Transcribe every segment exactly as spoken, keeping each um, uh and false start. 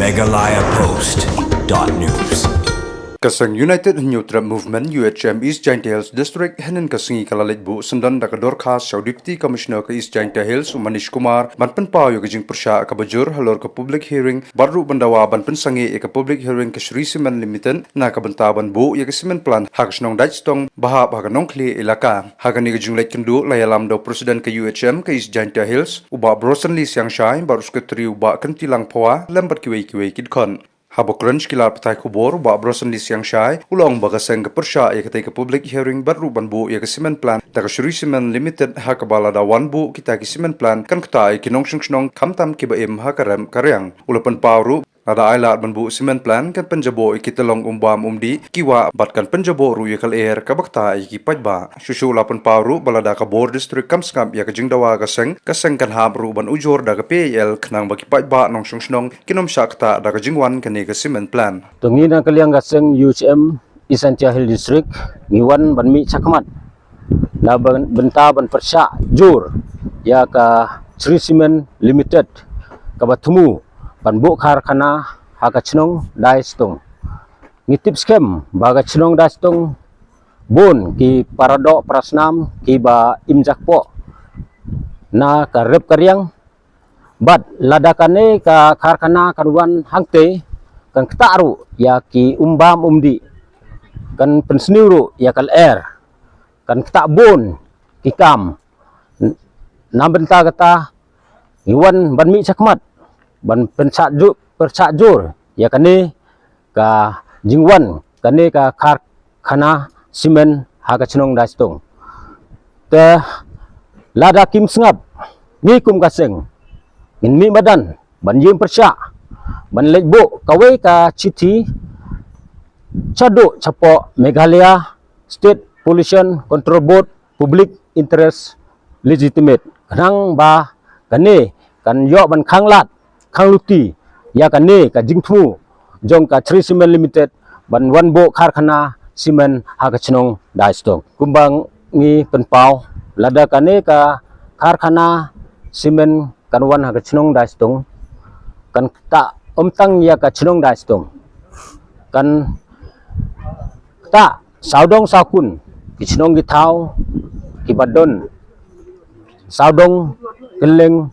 Meghalaya Post dot news. Ka seng United Hynñiewtrep Movement, U H M, East Jaintia Hills District hynnin ka sngi ka la leit buh syndon da ka dorkhas sha u Deputy Commissioner ka East Jaintia Hills, u Manish Kumar, ban pynpaw ïa ka jingpyrshah kaba jur halor ka public hearing bad ruh ban dawa ban pynsangeh ïa ka public hearing ka Shree Cement Limited na ka bynta ban buh ïa ka cement plant ha ka shnong Daitstong ba hap ha ka Nongkhlieh Elaka. Ha kane ka jingleit kynduh la ïalam da u President ka U H M ka East Jaintia Hills, u Bah Brosonly Siangshai, bad u Secretary, u Bah Kyntilang Phawa, lem bad kiwei kiwei ki dkhot. Haba kren sha ki lad pathai khubor, u Bah Brosonly Siangshai u la ong ba ka seng ka pyrshah ïa katei ka public hearing bad ruh ban buh ïa ka cement plant da ka Shree Cement Limited, ha kaba lada wan buh kita ki cement plant kan ktah ïa ki nongshong shnong khamtam kiba im ha ka rep ka riang. U la pynpaw ruh, lada ai lad ban buh cement plant kan pynjaboh ïa ki tyllong um bam um dih, ki wah, bad kan pynjaboh ruh ïa ka lyer kaba ktah ïa ki paidbah. Shuh shuh la pynpaw ruh ba lada ka bor district kam sngap ïa ka jingdawa ka seng, ka seng kan hap ruh ban ujor da ka P I L khnang ba ki paidbah nongshong shnong kin ym shah ktah da ka jingwan kane ka cement plant. To ngi na ka liang ka seng U H M East Jaintia Hills District, ngi wan ban mih shakhmat na byn-, bynta ban pyrshah jur ïa ka Shree Cement Limited kaba thmu ban buh karkhana ha ka shnong Daitstong. Ngi tip skhem ba ka shnong Daitstong bun ki paradoh parasnam kiba im jakpoh na ka rep ka riang. Bad lada kane ka karkhana kan wan hangtei, kan ktah ruh ïa ki um bam um dih, kan pynsniew ruh ïa ka lyer, kan ktah bun ki kam. N-, na bynta kata ngi wan ban mih shakhmat ban pyrshah ju-, pyrshah jur ïa kane ka jingwan kane ka karkhana cement ha ka shnong Daitstong. Te lada kim sngap, ngi kum ka seng ngin mih madan ban ïeng pyrshah ban leit buh kawei ka chithi shaduh shapoh Meghalaya State Pollution Control Board, Public Interest Legitimate, khnang ba kane kan ïoh ban khanglad khangluti ïa kane ka jingthmu jong ka Shree Cement Limited ban wan buh karkhana cement ha ka shnong Daitstong. Kumba ngi pynpaw, lada kane ka karkhana cement kan wan ha ka shnong Daitstong, kan ktah ym tang ïa ka shnong Daitstong, kan ktah sawdong sawkun ki shnong ki thaw kiba don sawdong kylleng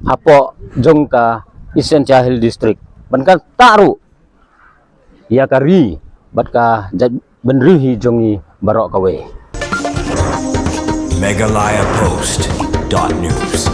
hapoh jong ka East Jaintia Hills District, ban kan ktah ruh ïa ka ri bad ka jaitbynriew hi jong ngi baroh kawei. Meghalaya Post dot news.